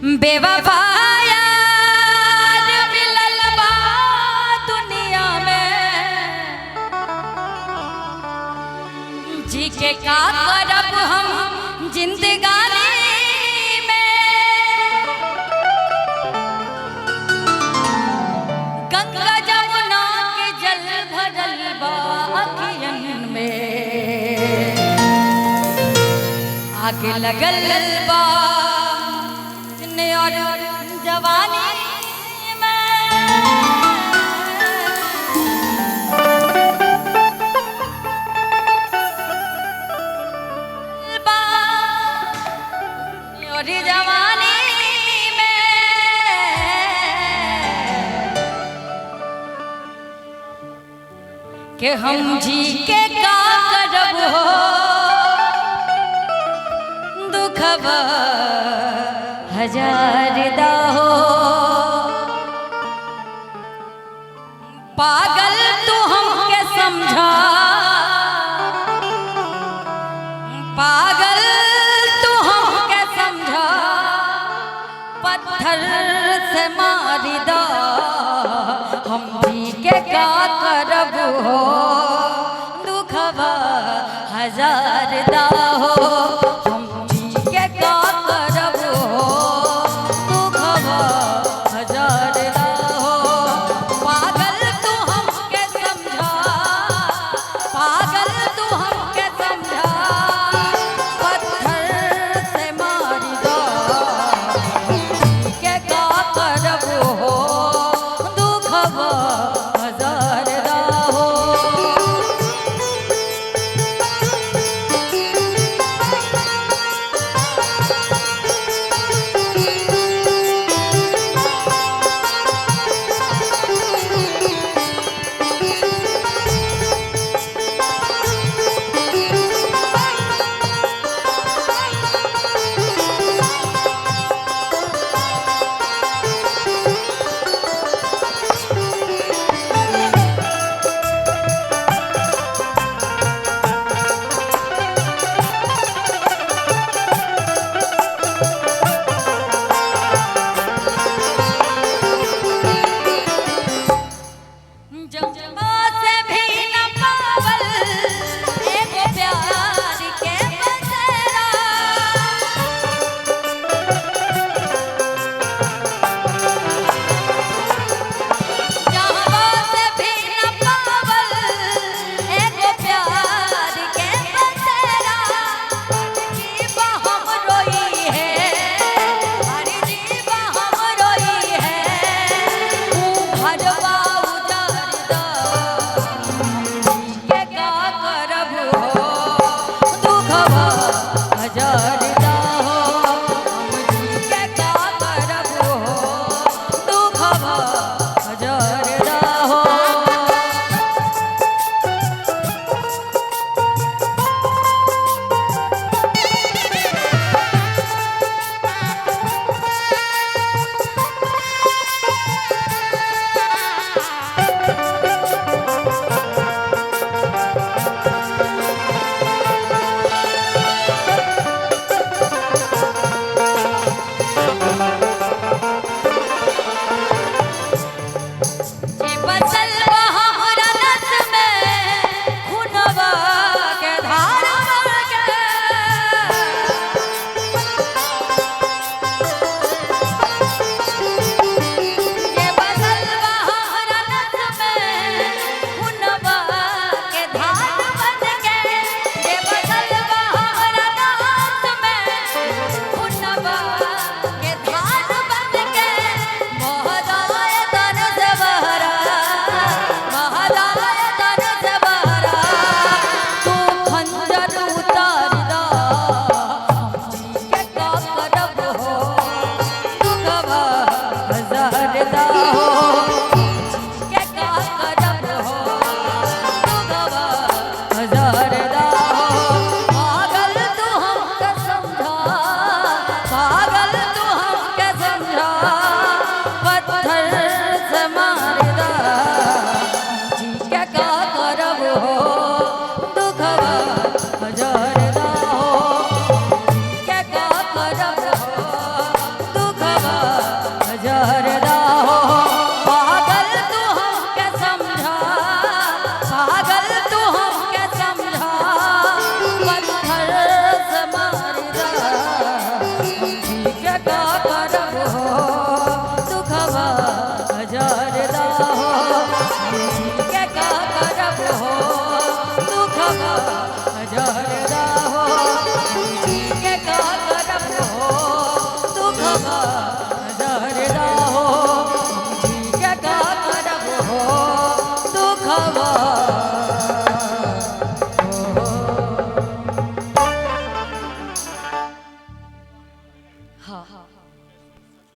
बेवफा यार मिलल बा दुनिया में, जी के का करब हम जिंदगानी में। गंगा जमुना के जल भरल बा अखियन में, आगे लगल बा ने और जवानी में। बा और जवानी में के हम जी के का करब हो दुखवा हजार दा हो। पागल तू हमके समझा, पागल तू हमके समझा, पत्थर से मारी दा। हम जी के का करब हो दुखवा हजार दा हो। हम जी के का करब हो दुखवा हजार दा हो। पागल तू हमके समझा, पागल तू हमके समझा, पत्थर से मारी दो। के का करब हो दुखवा हजार दा हो। गुजर।